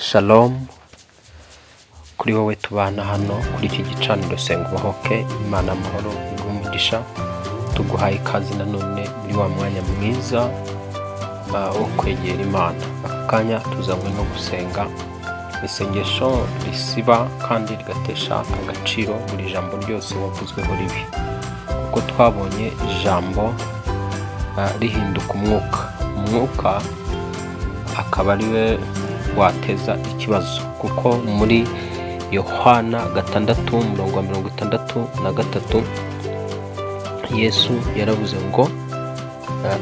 Shalom kuri wowe tubana hano kuri iki gicaniro Senga Ubohoke. Imana amahoro iguhe umugisha. Tuguhaye ikaze nanone muri wa mwanya mwiza wo kwegera Imana. Aka kanya tuzanywe no gusenga isengesho risiba kandi rigatesha agaciro buri jambo ryose wavuzweho ribi, kuko twabonye ijambo rihinduka umwuka, umwuka akaba ari we wateza ikibazo, kuko muri Yohana 6:63 Yesu yaravuze ngo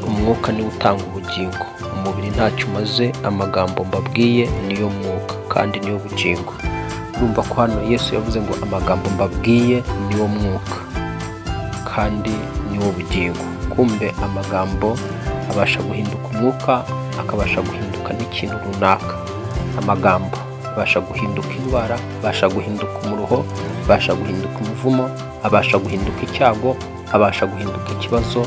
umwuka niwo utanga ubugingo, umubiri ntacyo umaze, amagambo mbabwiye niyo mwuka kandi niyo bugingo. Urumva ko hano Yesu yavuze ngo amagambo mbabwiye niwo mwuka kandi niwo bugingo. Kumbe amagambo abasha guhinduka umwuka, akabasha guhinduka n'ikintu runaka. Amagambo abasha guhinduka indwara, abasha guhinduka umuruho, abasha guhinduka umuvumo, abasha guhinduka icyago, abasha guhinduka ikibazo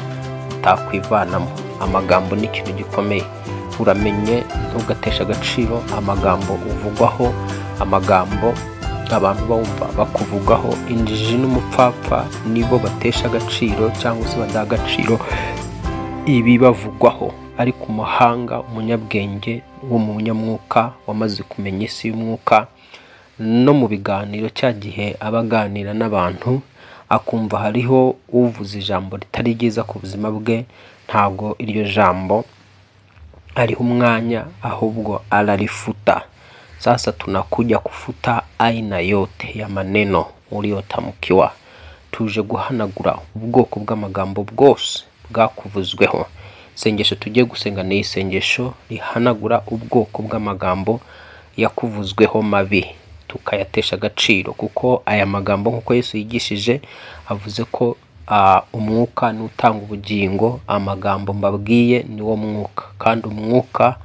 utakwivanamo. Amagambo ni ikintu gikomeye, uramenye ntugateshe agaciro amagambo uvugwaho, amagambo abantu bumva bakuvugaho. Injiji n'umupfapfa nibo batesha agaciro cyangwa se badaha agaciro ibibavugwaho, ariko umuhanga, umunyabwenge wo mu munyamwuka wamaze kumenya isi y'umwuka, no mu biganiro cya gihe aba aganira n'abantu akumva hariho uvuze ijambo ritari ryiza ku buzima bwe, ntabwo iryo jambo ariho umwanya, ahubwo ararifuta. Sasa tunakuja kufuta aina yote ya maneno uliotamkiwa. Tuje guhanagura ubwoko bw'amagambo bwose bwakuvuzweho. Isengesho tugiye gusenga ni isengesho rihanagura ubwoko bw'amagambo yakuvuzweho mabi, tukayatesha agaciro, kuko aya magambo nk'uko Yesu yigishije avuze ko umwuka ni utanga ubugingo, amagambo mbabwiye ni wo mwuka kandi umwuka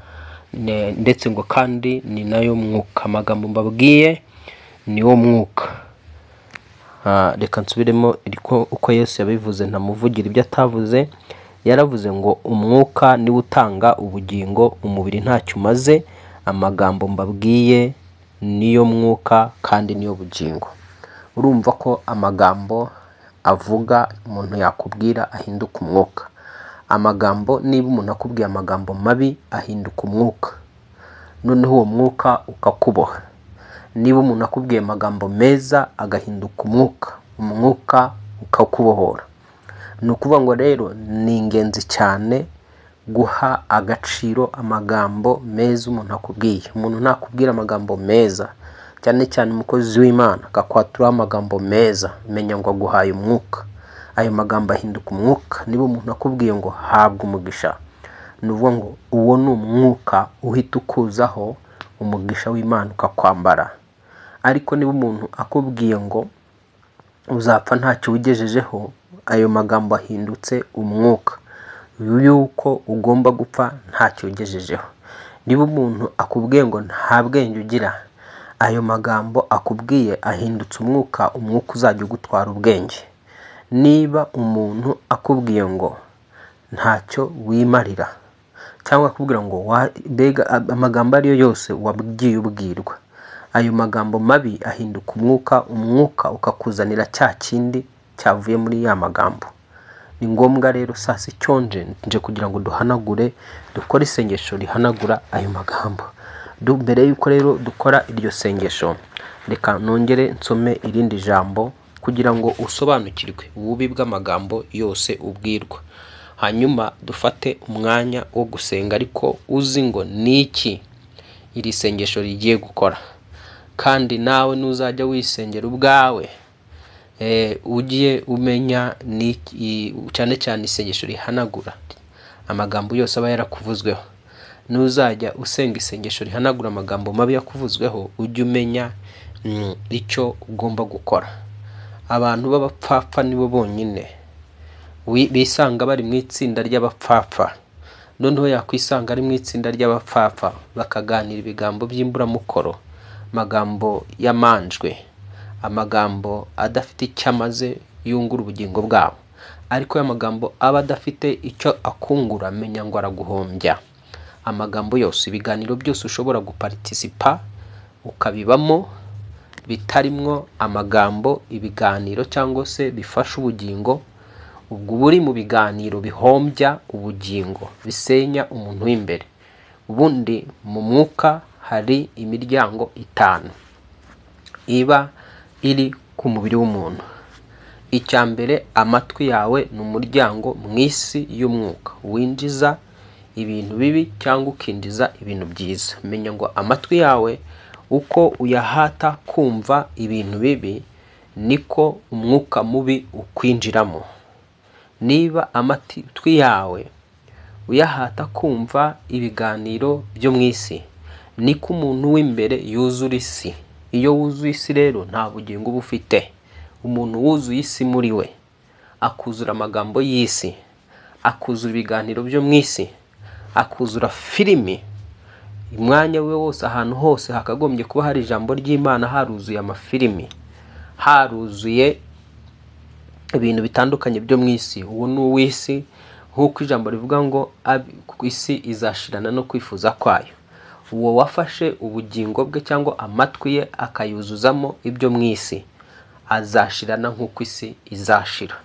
ndetse ngo kandi ni nayo mwuka, amagambo mbabwiye ni wo mwuka. Reka nsubiremo uko Yesu yabivuze, ntamuvugira ibyo atavuze. Yaravuze ngo umwuka niwo utanga ubugingo, umubiri ntacyo umaze, amagambo mbabwiye niyo mwuka kandi niyo bugingo. Urumva ko amagambo avuga umuntu yakubwira ahinduka umwuka. Amagambo, niba umuntu akubwiye amagambo mabi ahinduka umwuka, noneho uwo mwuka ukakuboha. Niba umuntu akubwiye amagambo meza agahinduka umwuka, umwuka ukakubohora. Ni ukuvuga ngo rero ni ingenzi cyane guha agaciro amagambo meza umuntu akubwiye. Umuntu nakubwira amagambo meza, cyane cyane umukozi w'Imana akakwatura amagambo meza, menya ngo aguhaye umwuka, ayo magambo ahinduka umwuka. Niba umuntu akubwiye ngo habwa umugisha, ni ukuvuga ngo uwo ni umwuka uhita ukuzaho, umugisha w'Imana ukakwambara. Ariko niba umuntu akubwiye ngo uzapfa ntacyo wigejejeho, ayo magambo ahindutse umwuka yuko ugomba gupfa ntacyo ugejejeho. Niba umuntu akubwiye ngo nta bwenge ugira, ayo magambo akubwiye ahindutse umwuka, umwuka uzajya ugutwara ubwenge. Niba umuntu akubwiye ngo ntacyo wimarira, cyangwa akubwira ngo mbega amagambo ariyo yose wabwiye ubwirwa, ayo magambo mabi ahinduka umwuka, umwuka ukakuzanira cya kindi cyavuye muri ya magambo. Ni ngombwa rero sasa icyo nje kugira ngo duhanagure, dukore isengesho rihanagura ayo magambo. Mbere yuko rero dukora iryo sengesho, reka nongere nsome irindi jambo kugira ngo usobanukirwe ububi bw'amagambo yose ubwirwa. Hanyuma dufate umwanya wo gusenga, ariko uzi ngo niki iri sengesho rigiye gukora. Kandi nawe nuzajya wisengera ubwawe, ugiye umenya cyane cyane isengesho rihanagura amagambo yose aba yarakuvuzweho. Nuzajya usenga isengesho rihanagura amagambo mabi yakuvuzweho, ujye umenya icyo ugomba gukora. Abantu b'abapfapfa nibo bonyine bisanga bari mu itsinda ry'abapfapfa, noneho yakwisanga ari mu itsinda ry'abapfapfa bakaganira ibigambo by'imburamukoro, amagambo yamanjwe, amagambo adafite icyo amaze yungura ubugingo bwabo. Ariko aya magambo aba adafite icyo akungura, menya ngo araguhombya. Amagambo yose, ibiganiro byose ushobora gupartisipa ukabibamo bitarimwo amagambo, ibiganiro cyangwa se bifasha ubugingo, ubwo uba uri mu biganiro bihombya ubugingo, bisenya umuntu w'imbere. Ubundi mu mwuka hari imiryango 5 iba iri ku mubiri w'umuntu. Icya mbere, amatwi yawe ni umuryango mu isi y'umwuka, winjiza ibintu bibi cyangwa ukinjiza ibintu byiza. Menya ngo amatwi yawe uko uyahata kumva ibintu bibi, niko umwuka mubi ukwinjiramo. Niba amatwi yawe uyahata kumva ibiganiro byo mu isi, niko umuntu w'imbere yuzura isi. Iyo wuzuye isi rero nta bugingo uba ufite. Umuntu wuzuye isi muri we akuzura amagambo y'isi, akuzura ibiganiro byo mu isi, akuzura filimi. Umwanya we wose, ahantu hose hakagombye kuba hari ijambo ry'Imana, haruzuye amafilimi, haruzuye ibintu bitandukanye byo mu isi. Uwo ni uw'isi, nk'uko ijambo rivuga ngo isi izashirana no kwifuza kwayo. Uwo wafashe ubugingo bwe cyangwa amatwi ye akayuzuzamo ibyo mu isi, azashirana nk'uko isi izashira.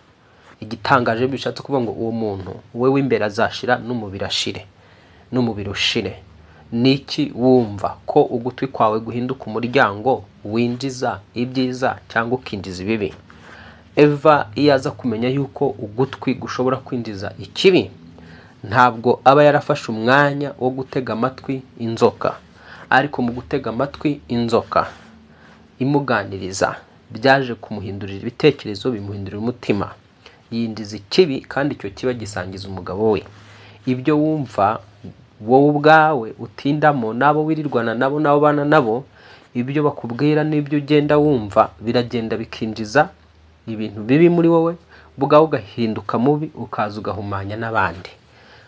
Igitangaje bishatse kuvuga ngo uwo muntu we w'imbere azashira n'umubiri ashire, n'umubiri ushire. Niki wumva ko ugutwi kwawe guhinduka umuryango winjiza ibyiza cyangwa ukinjiza ibibi? Eva iyo aza kumenya yuko ugutwi gushobora kwinjiza ikibi, ntabwo aba yarafashe umwanya wo gutega amatwi inzoka. Ariko mu gutega amatwi inzoka imuganiriza, byaje kumuhindurira ibitekerezo, bimuhindurira umutima, yinjiza ikibi, kandi icyo kiba gisangiza umugabo we. Ibyo wumva wowe ubwawe utindamo, n'abo wirirwana nabo, n'abo bana nabo, ibyo bakubwira n'ibyo ugenda wumva biragenda bikinjiza ibintu bibi muri wowe, ubwawe ugahinduka mubi, ukaza ugahumanya n'abandi,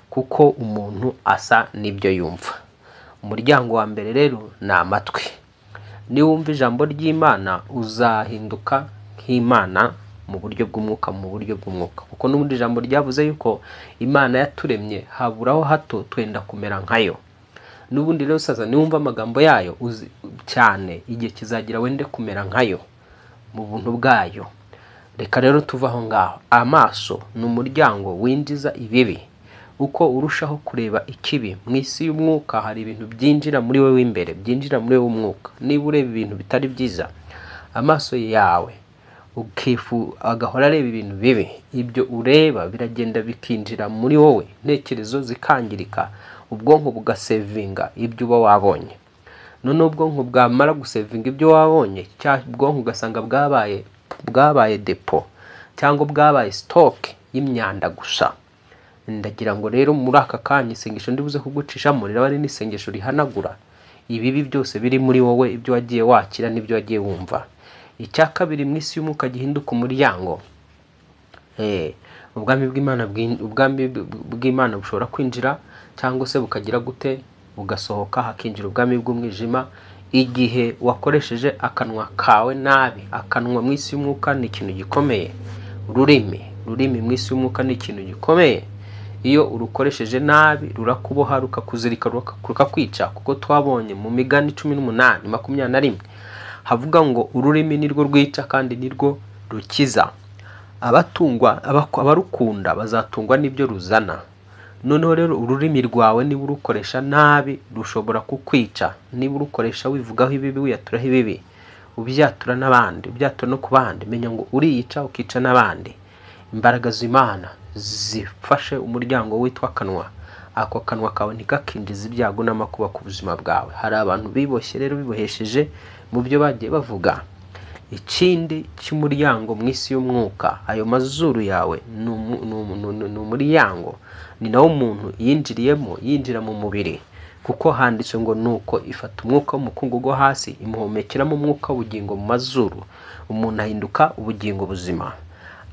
kuko umuntu asa n'ibyo yumva. Umuryango wa mbere rero ni amatwi. Niwumva ijambo ry'Imana uzahinduka nk'Imana mu buryo bw'umwuka, mu buryo bw'umwuka, kuko n'ubundi ijambo ryavuze yuko Imana yaturemye haburaho hato twenda kumera nkayo. N'ubundi rero saza niwumva amagambo yayo cyane, igihe kizagira wende kumera nkayo mu buntu bwayo. Reka rero tuve aho ngaho. Amaso ni umuryango winjiza ibibi. Uko urushaho kureba ikibi mu isi y'umwuka, hari ibintu byinjira muri wowe w'imbere, byinjira muri wowe w'umwuka. Niba ureba ibintu bitari byiza, amaso yawe agahora areba ibintu bibi, ibyo ureba biragenda bikinjira muri wowe, intekerezo zikangirika, ubwonko bugasevinga ibyo uba wabonye. None ubwonko bwamara gusevinga ibyo wabonye, ubwonko ugasanga bwabaye depo cyangwa bwabaye stock y'imyanda gusa. Ndagira ngo rero muri aka kanya isengesho ndibuze kugucishamo riraba ari n'isengesho rihanagura ibibi byose biri muri wowe, ibyo wagiye wakira n'ibyo wagiye wumva. Icya kabiri mu isi y'umwuka gihinduka umuryango. Ubwami bw'Imana bushobora kwinjira cyangwa se bukagira gute, bugasohoka, hakinjira ubwami bw'umwijima. Igihe wakoresheje akanwa kawe nabi, akanwa mu isi y'umwuka ni ikintu gikomeye. Ururimi mu isi y'umwuka ni ikintu gikomeye. Iyo urukoresheje nabi rurakuboha, rukakuzirika, rukakwica, kuko twabonye mu migani 18:21 havuga ngo ururimi nirwo rwica kandi nirwo rukiza. Abatungwa, abarukunda bazatungwa n'ibyo ruzana. Noneho rero ururimi rwawe niba urukoresha nabi rushobora kukwica. Niba urukoresha wivugaho ibibi, wiyaturaho ibibi, ubyatura n'abandi, ubyatura no ku bandi, menya ngo uriyica ukica n'abandi. Imbaraga z'Imana zifashe umuryango witwa akanwa. Ako kanwa kawe ntikakinjize ibyago n'amakuba ku buzima bwawe. Hari abantu biboshye rero, bibohesheje mu byo bagiye bavuga. Ikindi cy'umuryango mu isi y'umwuka, ayo mazuru yawe ni umuryango, ni nawo umuntu yinjiriyemo, yinjira mu mubiri, kuko handitswe ngo nuko ifata umwuka w'umukungugu wo hasi imuhumekeramo umwuka w'ubugingo mu mazuru, umuntu ahinduka ubugingo buzima.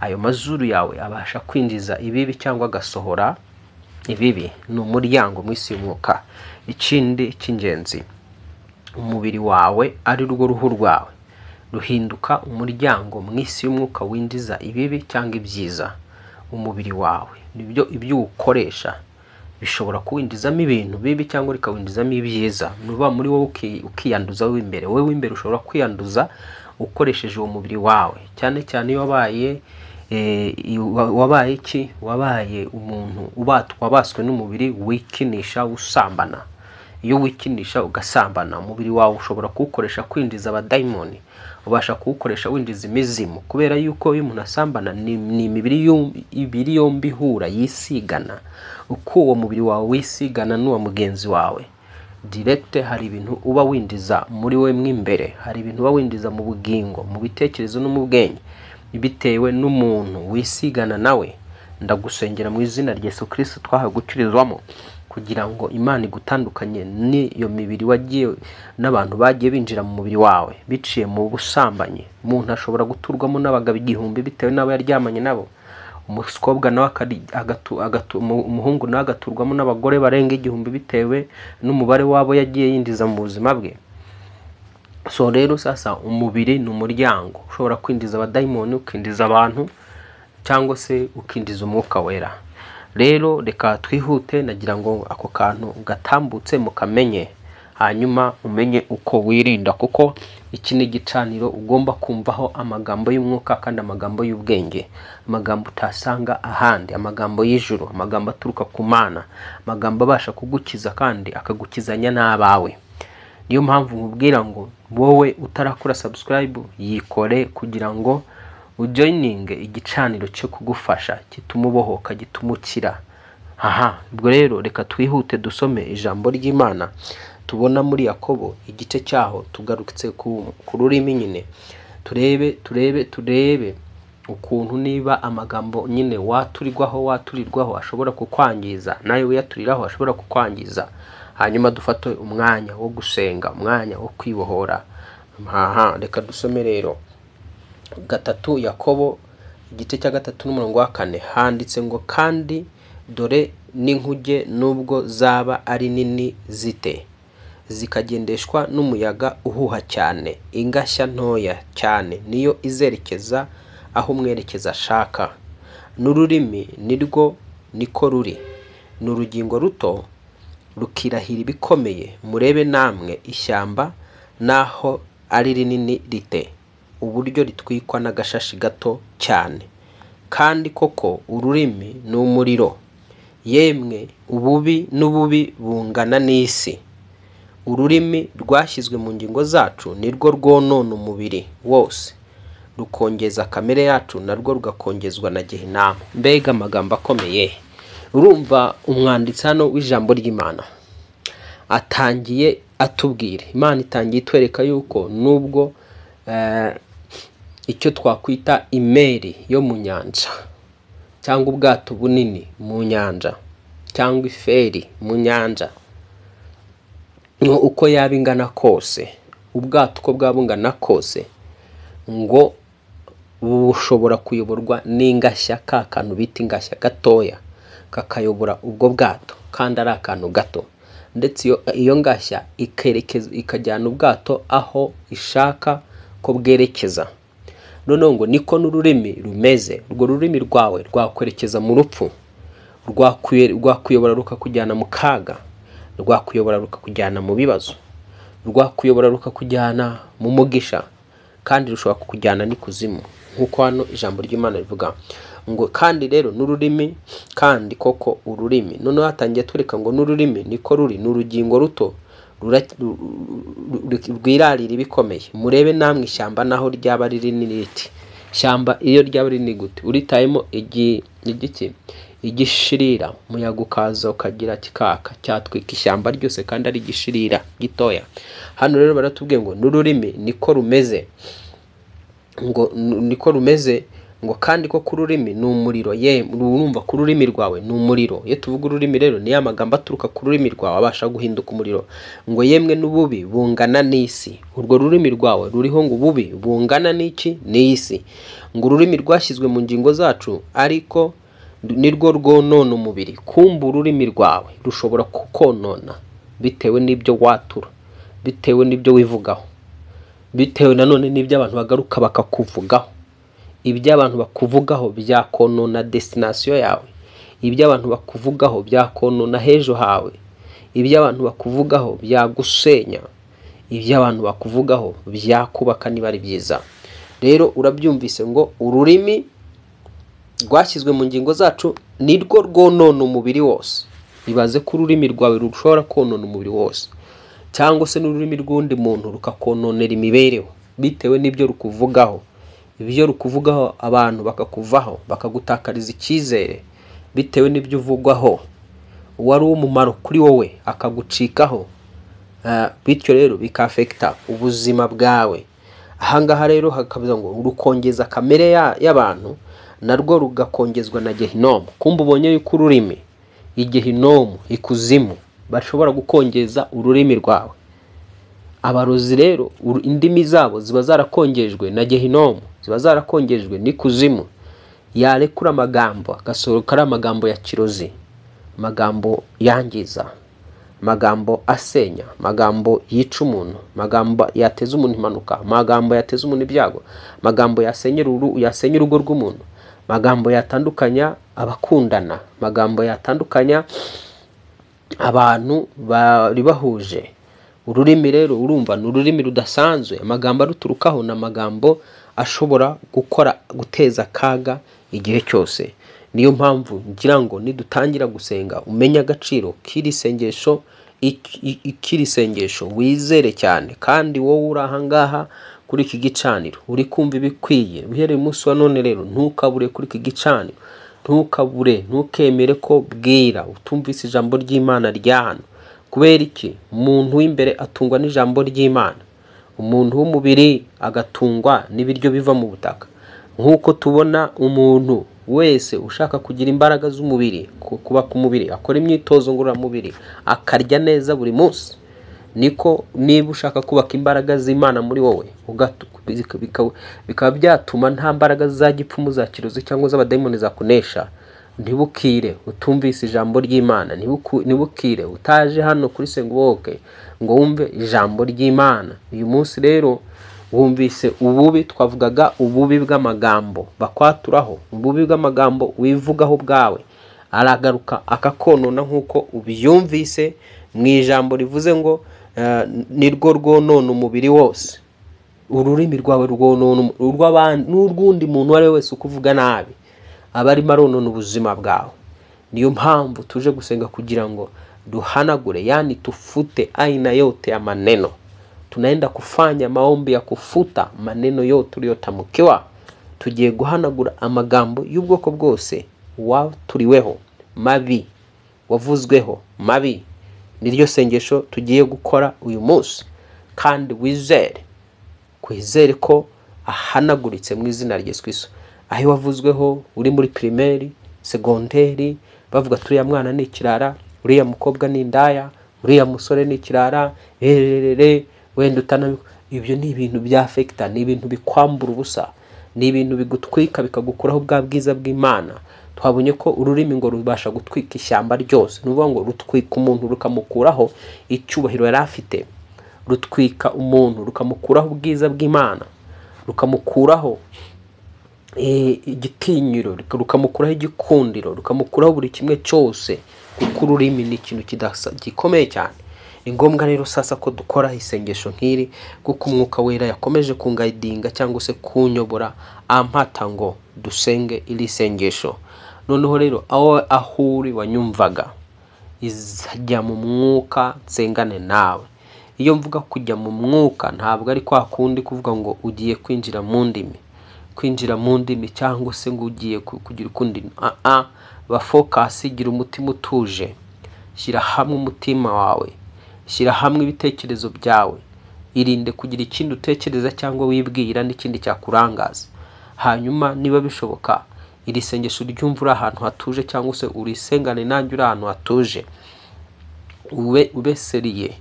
Ayo mazuru yawe abasha kwinjiza ibibi cyangwa agasohora ibibi, ni umuryango mu isi y'umwuka. Ikindi cy'ingenzi, umubiri wawe ari rwo ruhu rwawe ruhinduka umuryango mu isi y'umwuka winjiza ibibi cyangwa ibyiza. Umubiri wawe nibyo ibyo ukoresha Bishobora kuwinjizamo ibintu bibi cyangwa rikawinjizamo ibyiza. Nuba muri wowe ukiyanduza w'imbere, wowe w'imbere ushobora kwiyanduza ukoresheje uwo mubiri wawe, cyane cyane iyo wabaye wabaye iki, wabaye umuntu wabaswe n'umubiri wikinisha usambana. Iyo wikinisha ugasambana, umubiri wawe ushobora kuwukoresha kwinjiza abadayimoni, ubasha kuwukoresha winjiza imizimu, kubera yuko iyo umuntu asambana ni imibiri ibiri yombi ihura yisigana. Uko uwo mubiri wawe wisigana n'uwa mugenzi wawe direct, hari ibintu uba winjiza muri we mo imbere, hari ibintu uba winjiza mu bugingo, mu bitekerezo no mu bwenge, bitewe n'umuntu wisigana nawe. Ndagusengera mu izina rya Yesu Kristo twahawe gukirizwamo, kugira ngo Imana igutandukanye n'iyo mibiri wagiye n'abantu bagiye binjira mu mubiri wawe biciye mu busambanyi. Umuntu ashobora guturwamo n'abagabo 1000 bitewe n'abo yaryamanye nabo, umukobwa nawe umuhungu nawe agaturwamo n'abagore barenga 1000 bitewe n'umubare wabo yagiye yinjiza mu buzima bwe. So rero sasa umubiri ni umuryango ushobora kwinjiza abadayimoni, ukinjiza abantu, cyangwa se ukinjiza umwuka wera. Rero reka twihute, nagira ngo ako kantu gatambutse mukamenye, hanyuma umenye uko wirinda, kuko iki ni igicaniro ugomba kumvaho amagambo y'umwuka kandi amagambo y'ubwenge, amagambo utasanga ahandi, amagambo y'ijuru, amagambo aturuka ku Mana, amagambo abasha kugukiza kandi akagukizanya n'abawe. Niyo mpamvu nkubwira ngo wowe utarakora subscribe yikore, kugira ngo ujoininge igicaniro cyo kugufasha, gituma ubohoka, gituma ukira. Aha, ubwo rero reka twihute dusome ijambo ry'Imana tubona muri Yakobo igice cyaho, tugarutse ku rurimi nyine, turebe ukuntu niba amagambo nyine waturirwaho ashobora kukwangiza, nawe wiyaturiraho ashobora kukwangiza. Hanyuma dufate umwanya wo gusenga, umwanya wo kwibohora. Aha, reka dusome rero 3 Yakobo igice cya 3 n'umurongo wa 4, handitse ngo kandi dore n'inkuge nubwo zaba ari nini zite, zikagendeshwa n'umuyaga uhuha cyane, ingashya ntoya cyane niyo izerekeza aho umwerekeza ashaka. N'ururimi nirwo niko ruri, ni urugingo ruto rukirahira ibikomeye. Murebe namwe ishyamba naho ari rinini rite, uburyo ritwikwa n'agashashi gato cyane. Kandi koko ururimi ni umuriro, yemwe ububi n'ububi bungana n'isi. Ururimi rwashyizwe mu ngingo zacu nirwo rwonona umubiri wose, rukongeza kamere yacu, narwo rugakongezwa na Gehinomu. Mbega amagambo akomeye! Urumva umwanditsi hano w'ijambo ry'Imana atangiye atubwira, Imana itangiye itwereka yuko nubwo icyo twakwita imeri yo mu nyanja, cyangwa ubwato bunini mu nyanja, cyangwa iferi mu nyanja, uko yaba ingana kose, ubwato uko bwaba bungana kose, ngo bushobora kuyoborwa n'ingashya, ka kantu bita ingashya gatoya kakayobora ubwo bwato, kandi ari akantu gato, ndetse iyo ngashya ikerekeza, ikajyana ubwato aho ishaka ko bwerekeza. Noneho ngo niko n'ururimi rumeze, urwo rurimi rwawe rwakwerekeza mu rupfu, rwakuyobora rukakujyana mu kaga, rwakuyobora rukakujyana mu bibazo, rwakuyobora rukakujyana mu mugisha, kandi rushobora kukujyana n'ikuzimu, nkuko hano ijambo ry'Imana rivuga ngo kandi rero n'ururimi, kandi koko ururimi. Noneho hatangiye twereka ngo n'ururimi niko ruri, ni urugingo ruto rwirarira ibikomeye. Murebe namwe ishyamba naho ryaba ari rinini riti, ishyamba iyo ryaba rinini gute, uritayemo igiki igishirira, umuyaga ukaza ukagira kikaka, cyatwika ishyamba ryose kandi ari igishirira gitoya. Hano rero baratubwiye ngo n'ururimi niko rumeze, ngo niko rumeze, ngo kandi ko kururimi ni umuriro. Ye, urumva ku rurimi rwawe ni umuriro. Iyo tuvuga ururimi rero ni ya magambo aturuka ku rurimi rwawe abasha guhinduka umuriro. Ngo yemwe n'ububi bungana n'isi. Urwo rurimi rwawe ruriho ngo ububi bungana n'iki? N'isi. Ngo ururimi rwashyizwe mu ngingo zacu ariko nirwo rwonona umubiri. Kumva ururimi rwawe rushobora kukonona bitewe n'ibyo watura, bitewe n'ibyo wivugaho, bitewe nanone n'ibyo abantu bagaruka bakakuvugaho. Ibyo abantu bakuvugaho byakonona destination yawe. Ibyo abantu bakuvugaho byakonona h'ejo hawe. Ibyo abantu bakuvugaho byagusenya. Ibyo abantu bakuvugaho byakubaka niba ari byiza. Rero urabyumvise ngo ururimi rwashyizwe mu ngingo zacu nirwo rwonona umubiri wose. Ibaze ko ururimi rwawe rushobora konona umubiri wose, cyangwa se n'ururimi rw'undi muntu rukakononera imibereho bitewe n'ibyo rukuvugaho. Ibyo rukuvugaho abantu bakakuvaho, bakagutakariza icyizere bitewe n'ibyo uvugwaho. Uwari uw'umumaro kuri wowe akagucikaho, bityo rero bikafekita ubuzima bwawe. Ahangaha rero hakavuga ngo rukongeza kamere y'abantu, narwo rugakongezwa na gehinomu. Kumva ubonye yuko ururimi, igehinomu, ikuzimu, bashobora gukongeza ururimi rwawe. Abarozi rero indimi zabo ziba zarakongejwe na gehinomu, ziba zarakongejwe n'ikuzimu. Yarekura amagambo agasohoka ari amagambo ya kirozi, amagambo yangiza, amagambo asenya, amagambo yica umuntu, amagambo yateza umuntu impanuka, amagambo yateza umuntu ibyago, amagambo yasenyera urugo rw'umuntu, amagambo yatandukanya abakundana, amagambo yatandukanya abantu bari bahuje. Ururimi rero urumva ni ururimi rudasanzwe, amagambo aruturukaho ni amagambo ashobora gukora guteza akaga igihe cyose. Niyo mpamvu ngira ngo nidutangira gusenga umenye agaciro k'iri sengesho, k'iri sengesho wizere cyane. Kandi wowe uri aha ngaha kuri iki gicaniro uri kumva ibikwiye, uhereye umunsi wa none rero ntukabure kuri iki gicaniro, ntukabure, ntukemere ko bwira utumvise ijambo ry'Imana rya hano. Kubera iki? Umuntu w'imbere atungwa n'ijambo ry'Imana, umuntu w'umubiri agatungwa n'ibiryo biva mu butaka. Nk'uko tubona umuntu wese ushaka kugira imbaraga z'umubiri, kuba ku mubiri, akora imyitozo ngororamubiri, akarya neza buri munsi, niko niba ushaka kubaka imbaraga z'Imana muri wowe, bikaba byatuma nta mbaraga za gipfumu, za kirozi cyangwa z'abadayimoni zakunesha. Ntibukire utumvise ijambo ry'Imana, ntibukire utaje hano kuri Senga Ubohoke ngo wumve ijambo ry'Imana. Uyu munsi rero wumvise ububi, twavugaga ububi bw'amagambo bakwaturaho, ububi bw'amagambo wivugaho ubwawe, aragaruka akakonona nk'uko ubyumvise mu ijambo rivuze ngo nirwo rwonona umubiri wose. Ururimi rwawe rwonona urw'abandi n'urw'undi muntu uwo ari we wese ukuvuga nabi, aba arimo aronona ubuzima bwawe. Niyo mpamvu tuje gusenga kugira ngo duhanagure, yani tufute aina yote ya maneno. Tunaenda kufanya maombi ya kufuta maneno yote uliyotamkiwa. Tugiye guhanagura amagambo y'ubwoko bwose waturiweho mabi, wavuzweho mabi. Niryo sengesho tugiye gukora uyu munsi, kandi wizere, kwizere ko ahanaguritse mu izina rya Yesu Kristo. Aho wavuzweho uri muri primaire, segonderi, bavuga turiya mwana ni ikirara, uriya mukobwa ni indaya, uriya musore ni ikirara, ererere, wenda utana, ibyo ni ibintu bya afekita, ni ibintu bikwambura ubusa, ni ibintu bigutwika bikagukuraho bwa bwiza bw'Imana. Twabonye ko ururimi ngo rubasha gutwika ishyamba ryose, ni ukuvuga ngo rutwika umuntu rukamukuraho icyubahiro yari afite, rutwika umuntu rukamukuraho ubwiza bw'Imana, rukamukuraho igitinyiro, rukamukuraho igikundiro, rukamukuraho buri kimwe cyose, kuko ururimi ni ikintu gikomeye cyane. Ni ngombwa rero sasa ko dukora isengesho nk'iri, kuko Umwuka Wera yakomeje kungayidinga cyangwa se kunyobora ampata ngo dusenge iri sengesho. Noneho rero aho uri wanyumvaga, izajya mu mwuka nsengane nawe. Iyo mvuga kujya mu mwuka ntabwo ari kwa kundi kuvuga ngo ugiye kwinjira mu ndimi, kwinjira mu ndimi cyangwa se ngo ugiye kugira ukundi. Ba focus, gira umutima utuje, shyira hamwe umutima wawe, shyira hamwe ibitekerezo byawe, irinde kugira ikindi utekereza cyangwa wibwira n'ikindi cyakurangaza. Hanyuma niba bishoboka iri sengesho ryumva uri ahantu hatuje, cyangwa se urisengane nanjye uri ahantu hatuje, ube seriye.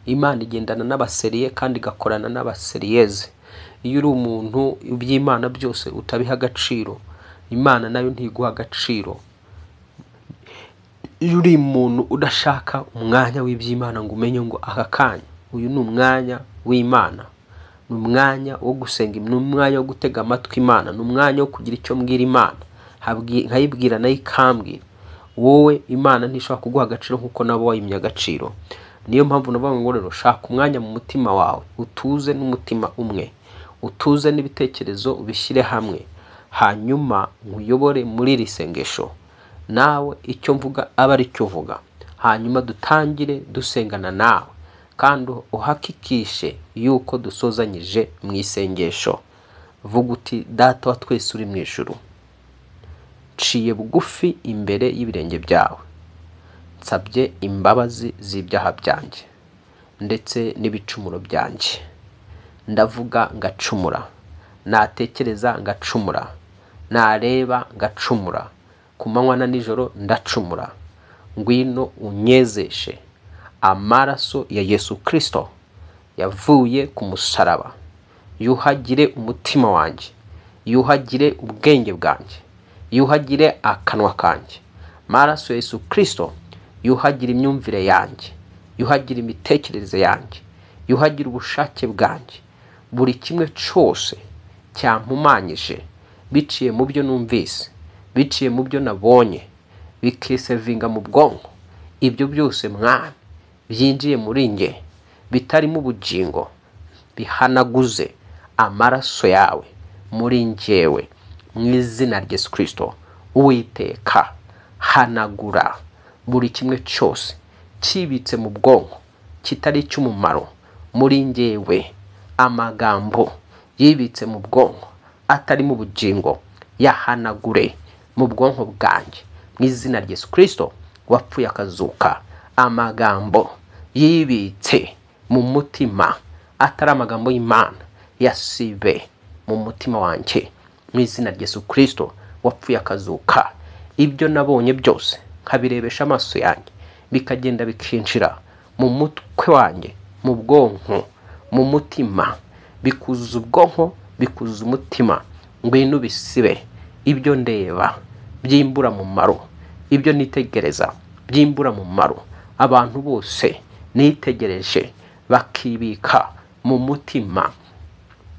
Imana igendana n'abaseriye kandi igakorana n'abaseriyeze. Iyo uri umuntu iby'Imana byose utabiha agaciro, Imana nayo ntiguha agaciro. Iyo uri umuntu udashaka umwanya w'iby'Imana ngo umenye ngo aka kanya uyu ni umwanya w'Imana, ni umwanya wo gusenga, ni umwanya wo gutega amatwi Imana, ni umwanya wo kugira icyo mbwira Imana, nkayibwira nayo ikambwira. Wowe Imana ntishobora kuguha agaciro nk'uko nabo wayimye agaciro. Niyo mpamvu navuga ngo rero shaka umwanya mu mutima wawe, utuze n'umutima umwe, utuze n'ibitekerezo ubishyire hamwe, hanyuma nkuyobore muri iri sengesho, nawe icyo mvuga abe ari cyo uvuga, hanyuma dutangire dusengana nawe, kandi uhakikishe yuko dusozanyije mu isengesho. Vuga uti: Data wa twese uri mu ijuru, nciye bugufi imbere y'ibirenge byawe, nsabye imbabazi z'ibyaha byanjye ndetse n'ibicumuro byanjye. Ndavuga ngacumura, natekereza ngacumura, nareba ngacumura, ku manywa na nijoro ndacumura. Ngwino unyezeshe amaraso ya Yesu Kristo yavuye ku musaraba, yuhagire umutima wanjye, yuhagire ubwenge bwanjye, yuhagire akanwa kanjye. Amaraso ya Yesu Kristo yuhagire imyumvire yanjye, yuhagire imitekerereze yanjye, yuhagire ubushake bwanjye. Buri kimwe cyose cyampumanyije biciye mu byo numvise, biciye mu byo nabonye, bikisevinga mu bwonko, ibyo byose Mwami byinjiye muri njye bitarimo ubugingo, bihanaguze amaraso yawe muri njyewe, mu izina rya Yesu Kristo. Uwiteka, hanagura buri kimwe cyose kibitse mu bwonko kitari icy'umumaro muri njyewe. Amagambo yibitse mu bwonko atarimo ubugingo yahanagure mu bwonko bwanjye, mu izina rya Yesu Kristo wapfuye akazuka. Amagambo yibitse mu mutima atari amagambo y'Imana yasibe mu mutima wanjye, mu izina rya Yesu Kristo wapfuye akazuka. Ibyo nabonye byose nkabirebesha amaso yanjye, bikagenda bikinjira mu mutwe wanjye, mu bwonko, mu mutima, bikuzuza ubwonko, bikuzuza umutima. Ngwino ubisibe. Ibyo ndeba by'imburamumaro, ibyo nitegereza by'imburamumaro, abantu bose nitegereje bakibika mu mutima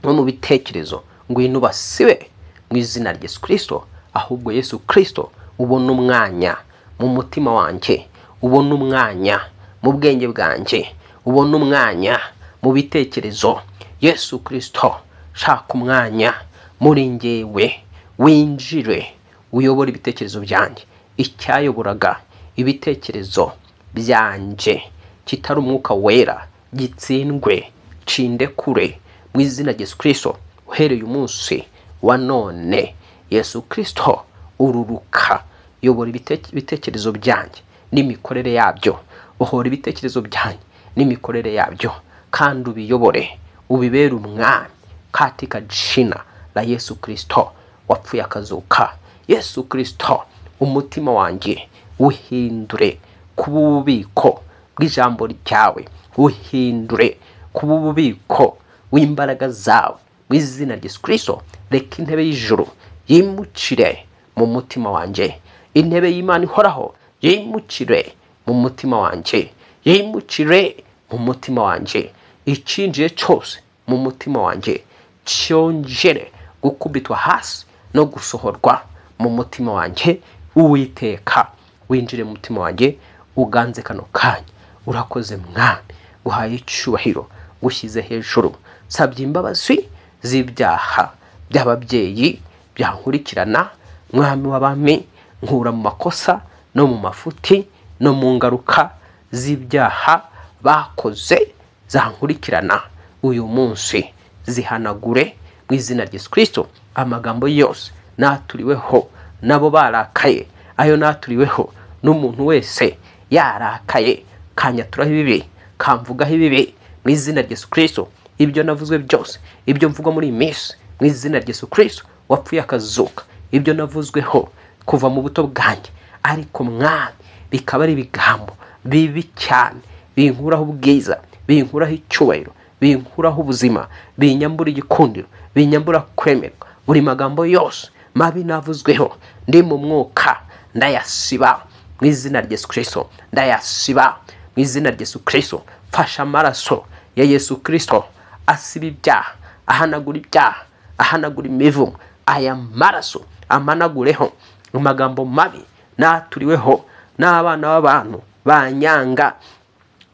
no mu bitekerezo, ngwino ubasibe mu izina rya Yesu Kristo. Ahubwo Yesu Kristo ubone umwanya mu mutima wanjye, ubone umwanya mu bwenge bwanjye, ubone umwanya mu bitekerezo. Yesu Kristo, shaka umwanya muri njyewe, winjire uyobore ibitekerezo byanjye. Icyayoboraga ibitekerezo byanjye kitari umwuka wera gitsindwe, cindekure mu izina rya Yesu Kristo. Uhereye umunsi wa none, Yesu Kristo ururuka, yobora ibitekerezo byanjye n'imikorere yabyo, bohora ibitekerezo byanjye n'imikorere yabyo, kandi ubiyobore, ubibere umwami, katika jina la Yesu Kristo wapfuye akazuka. Yesu Kristo, umutima wanjye uhindure kuba ububiko bw'ijambo ryawe, uhindure kuba ububiko w'imbaraga zawe, mu izina rya Yesu Kristo. Reka intebe y'ijuru yimukire mu mutima wanjye, intebe y'Imana ihoraho yimukire mu mutima wanjye, yimukire mu mutima wanjye. Icyinjiye cyose mu mutima wanjye cyongere gukubitwa hasi no gusohorwa mu mutima wanjye. Uwiteka, winjire mu mutima wanjye, uganze kano kanya. Urakoze Mwami, uhaye icyubahiro, ushyize hejuru. Nsabye imbabazi z'ibyaha by'ababyeyi byankurikirana, Mwami w'abami, nkura mu makosa no mu mafuti no mu ngaruka z'ibyaha bakoze zankurikirana uyu munsi, zihanagure mu izina rya Yesu Kristo. Amagambo yose naturiweho nabo barakaye, ayo naturiweho n'umuntu wese yarakaye, kanyaturaho ibibi, kamvugaho ibibi, mu izina rya Yesu Kristo. Ibyo navuzwe byose, ibyo mvugwa muri iyi minsi, mu izina rya Yesu Kristo wapfuye akazuka, ibyo navuzweho kuva mu buto bwanjye, ariko Mwami bikaba ari ibigambo bibi cyane, binkuraho ubwiza, binkuraho icyubahiro, binkuraho ubuzima, binyambura igikundiro, binyambura kwemerwa. Buri magambo yose mabi navuzweho ndi mu mwuka ndayasiba mu izina rya Yesu Kristo, ndayasiba mu izina rya Yesu Kristo. Mfasha amaraso ya Yesu Kristo asiba ibyaha, ahanagura ibyaha, ahanagura imivumo. Aya maraso amanagureho amagambo mabi Naturiweho n'abana b'abantu banyanga,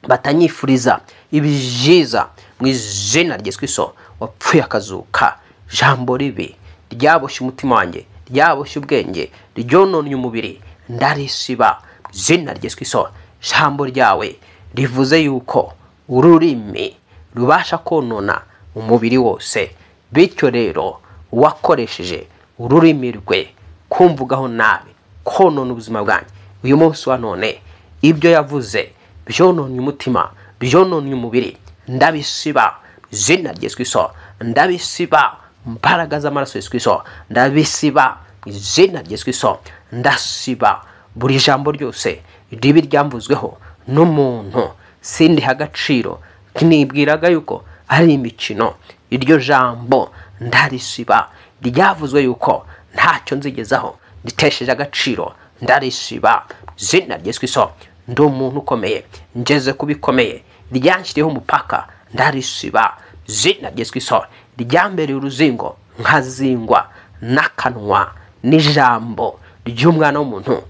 batanyifuriza ibyiza, mu izina rya Yesu Kristo wapfuye akazuka. Jambo ribi ryaboshye umutima wanjye, ryaboshye ubwenge, ryononnye umubiri, ndarisiba mu izina rya Yesu Kristo. Jambo ryawe rivuze yuko ururimi rubasha konona umubiri wose, bityo rero uwakoresheje ururimi rwe kumvugaho nabi, konona ubuzima bwanjye, uyu munsi wa none ibyo yavuze byononnye umutima, byononnye umubiri, ndabisiba izina rya Yesu Kristo, ndabisiba mbaraga z'amaraso Yesu Kristo, ndabisiba izina rya Yesu Kristo. Ndasiba buri jambo ryose ribi ryamvuzweho n'umuntu sindiha agaciro, nibwiraga yuko ari imikino, iryo jambo ndarisiba. Ryavuzwe yuko ntacyo nzigezaho, nditesheje agaciro, ndarisiba izina rya Yesu Kristo. Ndi umuntu ukomeye, ngeze kubikomeye, ryanshyiriyeho umupaka, ndarisiba izina rya Yesu Kristo. Ryambereye uruzingo, nkazingwa n'akanwa n'ijambo ry'umwana w'umuntu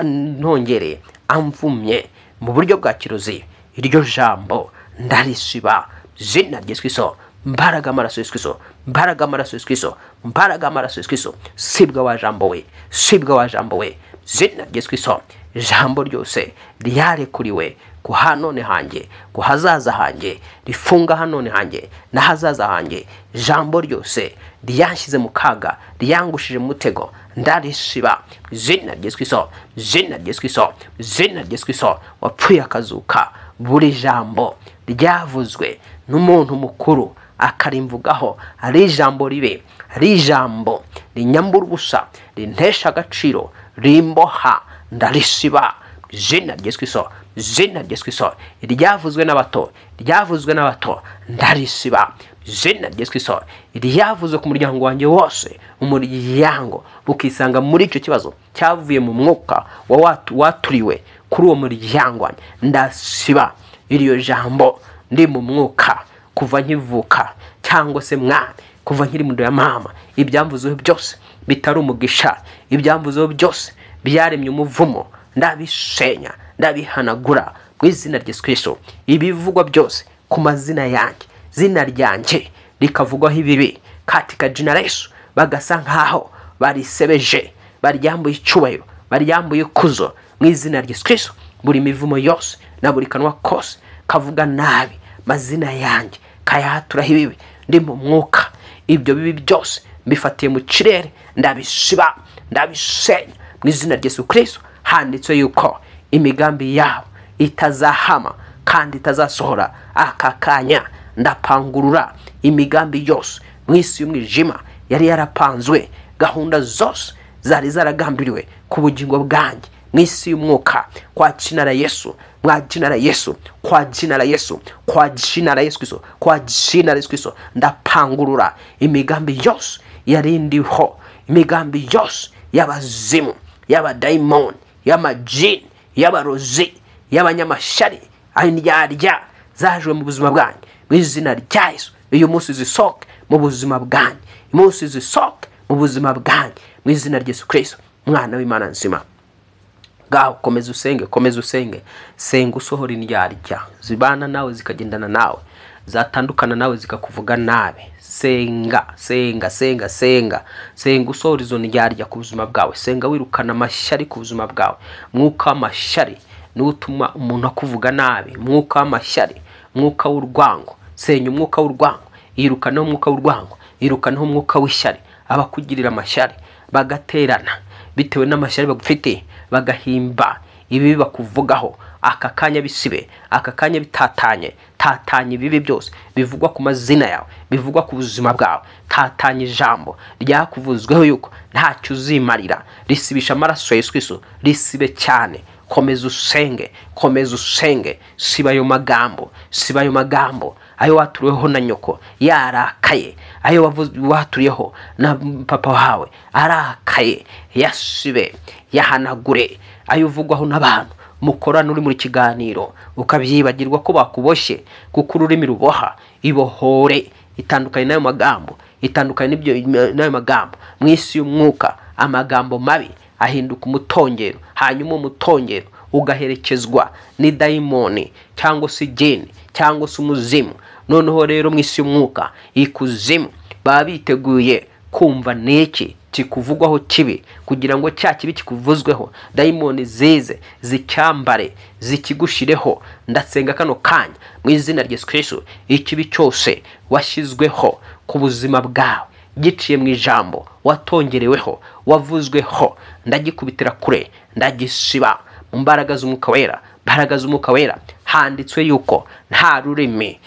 wanongereye amvumye mu buryo bwa kirozi, iryo jambo ndarisiba izina rya Yesu Kristo. Mbaraga amaraso Yesu Kristo, mbaraga amaraso Yesu Kristo, mbaraga amaraso Yesu Kristo. Sibwa wa jambo we, sibwa wa jambo we, izina rya Yesu Kristo. Ijambo ryose ryarekuriwe ku hanone hanjye, ku hazaza hanjye, rifunga hanone hanjye n'ahazaza hanjye, ijambo ryose ryanshyize mu kaga, ryangushije mu mutego, ndarisiba izina rya Yesu Kristo, izina rya Yesu Kristo, izina rya Yesu Kristo wapfuye akazuka. Buri jambo ryavuzwe n'umuntu mukuru akarimvugaho ari ijambo ribe, ari ijambo rinyambura ubusa, rintesha agaciro, rimboha, ndarisiba izina rya Yesu Kristo, izina rya Yesu Kristo. Ryavuzwe n'abato, ryavuzwe n'abato, ndarisiba izina rya Yesu Kristo. Ryavuzwe ku muryango wanjye wose, umuryango ukisanga muri icyo kibazo cyavuye mu mwuka waturiwe kuri uwo muryango wanjye, ndasiba iryo jambo. Ndi mu mwuka kuva nkivuka, cyangwa se mwana kuva nkiri mu nda ya mama, ibyamvuzeho byose bitari umugisha, ibyamvuzeho byose byaremye umuvumo, ndabisenya, ndabihanagura mu izina rya Yesu Kristo. Ibivugwa byose ku mazina yanjye, zina ryanjye rikavugwaho ibibi katika jina la Yesu, bagasa nkaho barisebeje, baryambuye icyubahiro, baryambuye ikuzo mu izina rya Yesu Kristo. Buri mivumo yose na buri kanwa kose kavuga nabi mazina yanjye, kayahaturaho ibibi, ndi mu mwuka, ibyo bibi byose mbifatiye mu kirere, ndabisiba, ndabisenya mu izina rya Yesu Kristo. Handitswe yuko imigambi yabo itazahama kandi itazasohora. Aka kanya ndapangurura imigambi yose mu isi y'umwijima yari yarapanzwe, gahunda zose zari zaragambiriwe ku bugingo bwanjye mu isi y'umwuka, kwa jina la Yesu, kwa jina la Yesu, kwa jina la Yesu, kwa jina la Yesu Kristo, kwa jina la Yesu Kristo. Ndapangurura imigambi yose yarindiho, imigambi yose y'abazimu, y'abadaimoni, y'amajini, y'abarozi, y'abanyamashyari, indyarya zajwe mu buzima bwanjye mu izina rya Yesu. Uyu munsi zisohoke mu buzima bwanjye, umunsi zisohoke mu buzima bwanjye mu izina rya Yesu Kristo, mwana w'Imana nzima. Ngaho komeza usenge, komeza usenge, senga usohora indyarya zibana nawe zikagendana nawe, zatandukana nawe zikakuvuga nabi. Senga, senga, senga, senga, senga usohora izo ndyarya ku buzima bwawe. Senga wirukana amashyari ku buzima bwawe. Mwuka w'amashyari niwo utuma umuntu akuvuga nabi, mwuka w'amashyari, mwuka w'urwango. Senya umwuka w'urwango, yirukaneho umwuka w'urwango, yirukaneho umwuka w'ishyari. Abakugirira amashyari bagaterana bitewe n'amashyari bagufite, bagahimba ibibi bakuvugaho, aka kanya bisibe, aka kanya bitatanye. Tatanye ibibi byose bivugwa ku mazina yawe, bivugwa ku buzima bwawe. Tatanye ijambo ryakuvuzweho yuko ntacyo uzimarira, risibisha amaraso ya Yesu Kristo, risibe cyane. Komeza usenge, komeza usenge, siba ayo magambo, siba ayo magambo ayo waturiweho na nyoko yarakaye, ayo waturiyeho na papa wawe arakaye, yasibe, yahanagure. Ayo uvugwaho n'abantu mukorana uri muri kiganiro ukabyibagirwa ko bakuboshye, kuko ururimi ruboha. Ibohore, itandukanye n'ayo magambo, itandukanye n'ayo magambo mu isi y'umwuka. Amagambo mabi ahinduka umutongero. Hanyuma umutongero ugaherekezwa ni dayimoni cyangwa se igeni cyangwa se umuzimu. Noneho rero mu isi y'umwuka ikuzimu baba biteguye kumva niki kikuvugwaho kibi, kugira ngo cya kibi kikuvuzweho dayimoni zize zicyambare zikigushireho. Ndasenga kano kanya mu izina rya Yesu Kristo, ikibi cyose washyizweho ku buzima bwawe giciye mu ijambo watongereweho wavuzweho, ndagikubitira kure, ndagisiba mu mbaraga z'umwuka wera. Mbaraga z'umwuka wera, handitswe yuko nta rurimi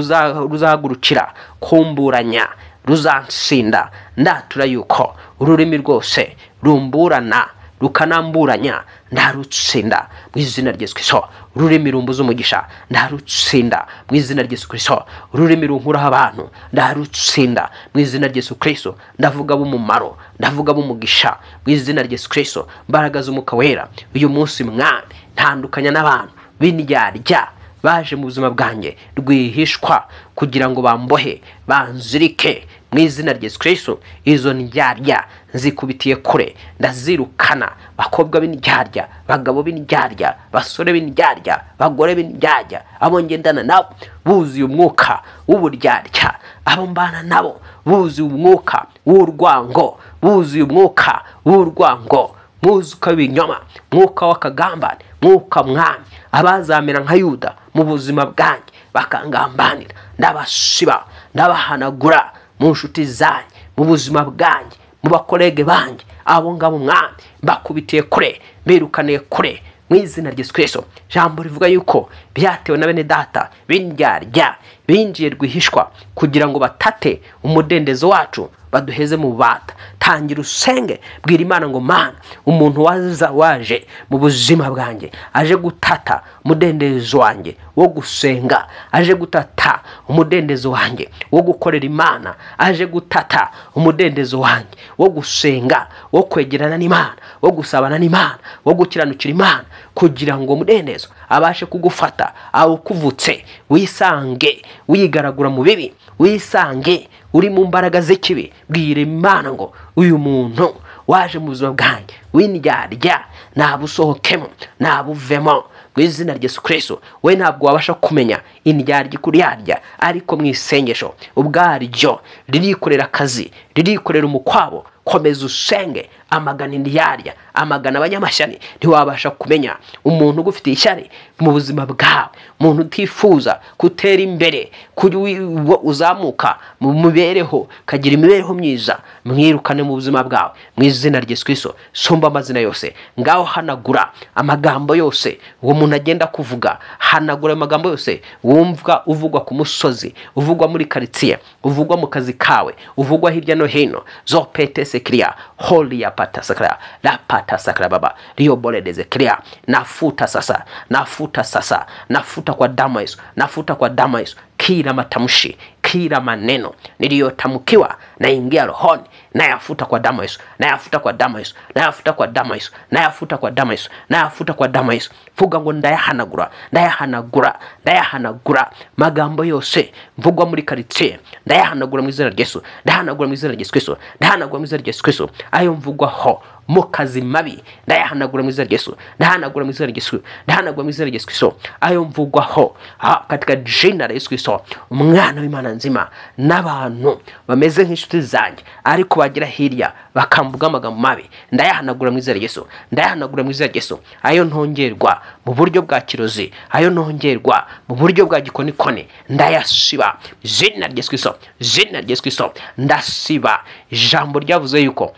ruzahagurukira kumburanya ruzansinda. Ndatura yuko ururimi rwose rumburana rukanamburanya ndarutsinda mu izina rya Yesu Kristo. Ururimi rumbuza umugisha ndarutsinda mu izina rya Yesu Kristo. Ururimi runkuraho abantu ndarutsinda mu izina rya Yesu Kristo. Ndavuga b'umumaro, ndavuga b'umugisha mu izina rya Yesu Kristo. Mbaraga z'umwuka wera, uyu munsi mwami ntandukanya n'abantu b'indyarya baje mu buzima bwanjye rwihishwa kugira ngo bambohe banzirike mu izina rya Yesu Kristo. Izo ndyarya nzikubitiye kure, ndazirukana. Bakobwa b'indyarya, bagabo b'indyarya, basore b'indyarya, bagore b'indyarya, abo ngendana nabo buzuye umwuka w'uburyarya, abo mbana nabo buzuye umwuka w'urwango, buzuye umwuka w'urwango, mwuzuka w'ibinyoma, mwuka w'akagambane, mwuka mwami, abazamera nka Yuda mu buzima bwanjye bakangambanira, ndabasiba, ndabahanagura mu nshuti zanjye, mu buzima bwanjye, mu bakorege banjye, abo ngabo mwami bakubitiye kure, birukaniye kure mu izina rya Yesu Kristo. Jambo rivuga yuko byatewe na bene data b'indyarya binjiye rwihishwa kugira ngo batate umudendezo wacu, baduheze mu bubata. Tangira usenge, bwira Imana ngo Mana, umuntu waza waje mu buzima bwanjye aje gutata umudendezo wanjye wo gusenga, aje gutata umudendezo wanjye wo gukorera Imana, aje gutata umudendezo wanjye wo gusenga, wo kwegerana n'Imana, wo gusabana n'Imana, wo gukiranukira Imana, kugira ngo umudendezo abashe kugufata awukuvutse, wisange wigaragura mu bibi, wisange uri mu mbaraga z'ikibi. Bwira Imana ngo uyu muntu waje mu buzima bwanjye w'indyarya nabusohokemo, nabuvemo mu izina rya Yesu Kristo. We ntabwo wabasha kumenya indyarya ikuryarya, ariko mu isengesho ubwaryo ririkorera akazi, ririkorera umukwabo. Komeza usenge, amagana indyarya, amagana abanyamashyari. Ntiwabasha kumenya umuntu ugufitiye ishyari mu buzima bwawe, umuntu utifuza gutera imbere, uzamuka mu mibereho, kagira imibereho myiza, mwirukane mu buzima bwawe mu izina rya Yesu Kristo. Sumba amazina yose, ngaho hanagura amagambo yose uwo muntu agenda kuvuga, hanagura amagambo yose wumva uvugwa ku musozi, uvugwa muri karitsiye, uvugwa mu kazi kawe, uvugwa hirya no hino. Zopete sekriya holi ya pata sakra la pata sakra baba rio bole deze kriya. Nafuta sasa, nafuta sasa, nafuta kwa damu Yesu, nafuta kwa damu Yesu kila matamshi, kila maneno niliyotamkiwa naingia rohoni, nayafuta kwa damu Yesu, nayafuta kwa damu Yesu, nayafuta kwa damu Yesu, nayafuta kwa damu Yesu, nayafuta kwa damu Yesu. Vuga ngo ndayahanagura, ndayahanagura, ndayahanagura magambo yose mvugwa muri karitsiye, ndayahanagura mu izina rya Yesu, ndayahanagura mu izina rya Yesu Kristo, ndayahanagura mu izina rya Yesu Kristo. Ayo mvugwaho mu kazi mabi ndayahanagura mu izina rya Yesu, ndayahanagura mu izina rya Yesu, ndayahanagura mu izina rya Yesu Kristo. Ayo mvugwaho katika jina la Yesu Kristo, umwana w'Imana nzima, n'abantu bameze nk'inshuti zanjye ariko bagira hirya bakamvuga amagambo mabi, ndayahanagura mu izina rya Yesu, ndayahanagura mu izina rya Yesu. Ayo ntongerwa mu buryo bwa kirozi, ayo ntongerwa mu buryo bwa gikonikoni, ndayasiba izina rya Yesu Kristo, izina rya Yesu Kristo. Ndasiba ijambo ryavuze yuko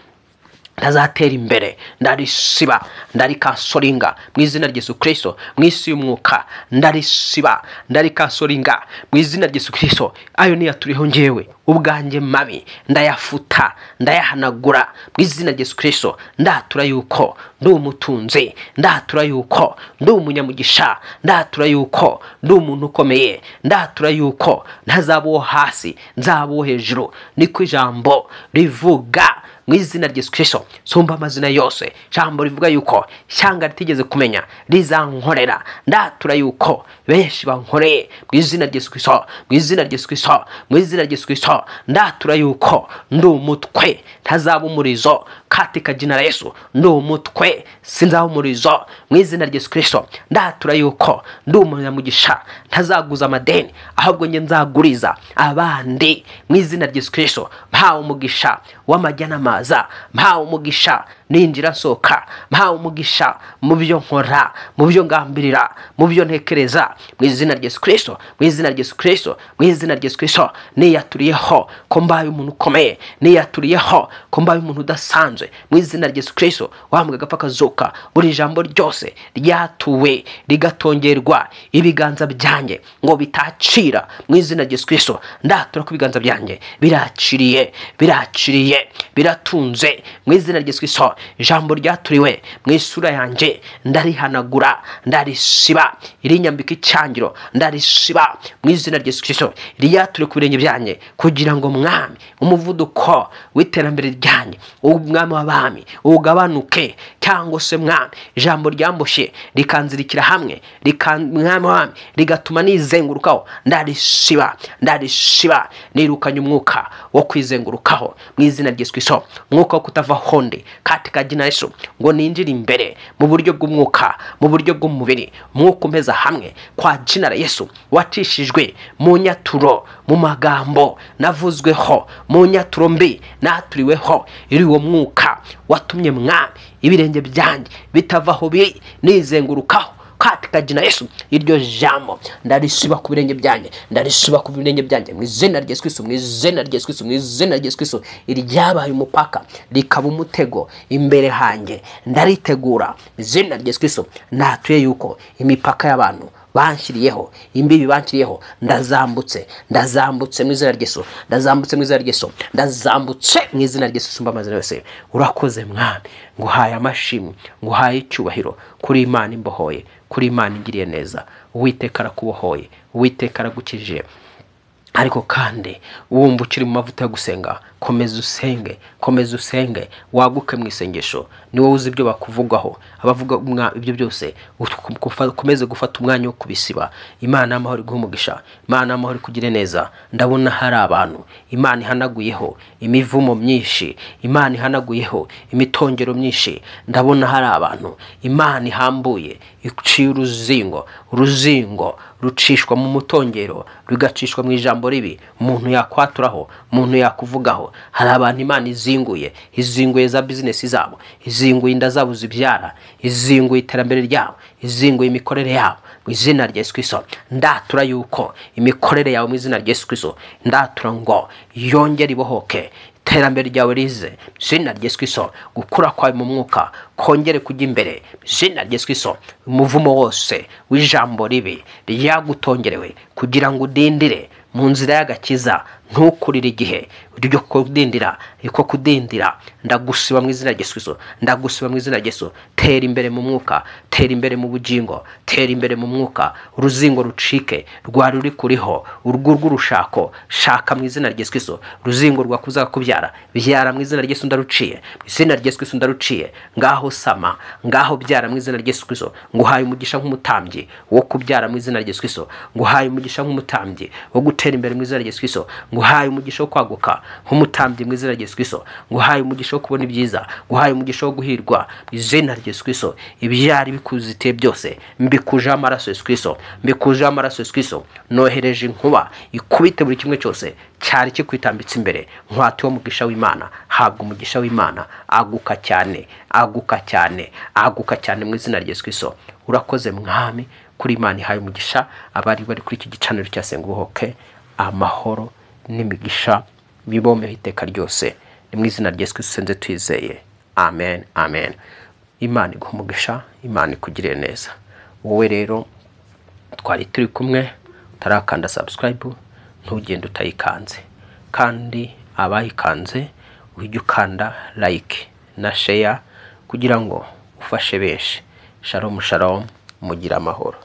ntazatera imbere, ndarisiba, ndarikasoringa mu izina rya Yesu Kristo. Mu isi y'umwuka ndarisiba, ndarikasoringa mu izina rya Yesu Kristo. Ayo niyaturiho njyewe ubwanjye mabi, ndayafuta, ndayahanagura mu izina rya Yesu Kristo. Ndatura yuko ndi umutunzi, ndatura yuko ndi umunyamugisha, ndatura yuko ndi umuntu ukomeye, ndatura yuko ntazaba uwo hasi, nzaba uwo hejuru. Niko ijambo rivuga mu izina rya Yesu Kristo. Sumba amazina yose, ijambo rivuga yuko ishyanga ritigeze kumenya rizankorera. Ndatura yuko benshi bankoreye mu izina rya Yesu Kristo, mu izina rya Yesu Kristo, mu izina rya Yesu Kristo. Ndatura yuko ndi umutwe ntazaba umurizo Katika jina la Yesu, ndi umutwe sinzaho umurizo mu izina rya Yesu Kristo. Ndatura yuko ndi umunyamugisha, ntazaguza amadeni ahubwo njye nzaguriza abandi mu izina rya Yesu Kristo. Mpawe umugisha w'amajya n'amaza, mpawe umugisha ninjira nsohoka, mpawe umugisha mu byo nkora, mu byo ngambirira, mu byo ntekereza mu izina rya Yesu Kristo, mu izina rya Yesu Kristo, mu izina rya Yesu Kristo. Niyaturiyeho ko mbaye umuntu ukomeye, niyaturiyeho ko mbaye umuntu udasanzwe mu izina rya Yesu Kristo. Wambwe agapfa kazuka, buri jambo ryose ryatuwe rigatongerwa ibiganza byanjye ngo bitacira mu izina rya Yesu Kristo. Ndatura ko ibiganza byanjye biraciriye, biraciriye, biratunze mu izina rya Yesu Kristo. Ijambo ryaturiwe mu isura yanjye ndarihanagura, ndarisiba, irinyambika icyangiro ndarisiba mu izina rya Yesu Kristo. Ryaturiwe ku birenge byanjye kugira ngo mwami umuvuduko w'iterambere ryanjye, umwami w'abami ugabanuke, cyangwa se mwami ijambo ryamboshye rikanzirikira hamwe, mwami w'abami rigatuma nizengurukaho, ndarisiba, ndarisiba. Nirukanye umwuka wo kwizengurukaho mu izina rya Yesu Kristo, umwuka wo kutava honde katika jina Yesu, ngo ninjire imbere mu buryo bw'umwuka, mu buryo bw'umubiri, umwuka umpeza hamwe kwa jina la Yesu, wacishijwe mu nyaturo, mu magambo navuzweho, mu nyaturo mbi naturiweho. Iri uwo mwuka watumye mwami ibirenge byanjye bitavaho biri nizengurukaho katika jina Yesu. Iryo jambo ndarisiba ku birenge byanjye, ndarisiba ku birenge byanjye mu izina rya Yesu Kristo, mu izina rya Yesu Kristo, mu izina rya Yesu Kristo. Iryabaye umupaka rikaba umutego imbere hanjye, ndaritegura mu izina rya Yesu Kristo. Natuye yuko imipaka y'abantu banshyiriyeho, imbibi banshyiriyeho, ndazambutse, ndazambutse mu izina rya Yesu, ndazambutse mu izina rya Yesu, ndazambutse mu izina rya Yesu. Sumba amazina yose. Urakoze mwami, nguhaye amashimwe, nguhaye icyubahiro kuri Imana imbohoye, kuri Imana ingiriye neza. Uwiteka arakubohoye, Uwiteka aragukijije. Ariko kandi wumva ukiri mu mavuta yo gusenga, komeza usenge, komeza usenge, waguke mu isengesho. Ni wowe uzi ibyo bakuvugaho, abavuga ibyo byose, ukomeze gufata umwanya wo kubisiba. Imana y'amahoro iguhe umugisha, Imana y'amahoro ikugire neza. Ndabona hari abantu Imana ihanaguyeho imivumo myinshi, Imana ihanaguyeho imitongero myinshi. Ndabona hari abantu Imana ihambuye, iciye uruzingo, uruzingo rucishwa mu mutongero, rugacishwa mu ijambo ribi umuntu yakwaturaho, umuntu yakuvugaho. Hari abantu Imana izinguye, izinguye za business zabo, izinguye inda zabo zibyara, izinguye iterambere ryabo, izinguye imikorere yabo mu izina rya Yesu Kristo. Ndatura yuko imikorere yawe mu izina rya Yesu Kristo, ndatura ngo yongere ibohoke, iterambere ryawe rize izina rya Yesu Kristo, gukura kwawe mu mwuka kongere kujya imbere izina rya Yesu Kristo. Umuvumo wose w'ijambo ribi ryagutongerewe kugira ngo udindire mu nzira y'agakiza, ntukurire igihe ryo kudindira, iko kudindira, ndagusiba mu izina rya Yesu Kristo, ndagusiba mu izina rya Yesu. Tera imbere mu mwuka, tera imbere mu bugingo, tera imbere mu mwuka, uruzingo rucike rwari ruri kuriho, urwo rw'urushako shaka mu izina rya Yesu Kristo. Uruzingo rwakuzaga kubyara, byara mu izina rya Yesu, ndaruciye mu izina rya Yesu Kristo, ndaruciye. Ngaho sama, ngaho byara mu izina rya Yesu Kristo. Nguhaye umugisha nk'umutambyi wo kubyara mu izina rya Yesu Kristo, nguhaye umugisha nk'umutambyi wo gutera imbere mu izina rya Yesu Kristo, nguhaye umugisha wo kwaguka nk'umutambyi mu izina rya Yesu Kristo, nguhaye umugisha wo kubona ibyiza, nguhaye umugisha wo guhirwa mu izina rya Yesu Kristo. Ibyari bikuzitiye byose mbikujeho amaraso Yesu Kristo, mbikujeho amaraso Yesu Kristo. Nohereje inkuba ikubite buri kimwe cyose cyari kikwitambitse imbere. Nkwati wo mugisha w'Imana, habwa umugisha w'Imana, aguka cyane, aguka cyane, aguka cyane mu izina rya Yesu Kristo. Urakoze mwami, kuri Imana ihaye umugisha abari bari kuri iki gicaniro cya Senga Ubohoke. Amahoro n'imigisha bibomeho iteka ryose, ni mu izina rya Yesu Kristo senze twizeye, amen, amen. Imana iguhe umugisha, Imana ikugirire neza. Wowe rero twari turi kumwe, utarakanda subscribe ntugende utayikanze, kandi abayikanze ujye ukanda like na share kugira ngo ufashe benshi. Shalom shalom, mugire amahoro.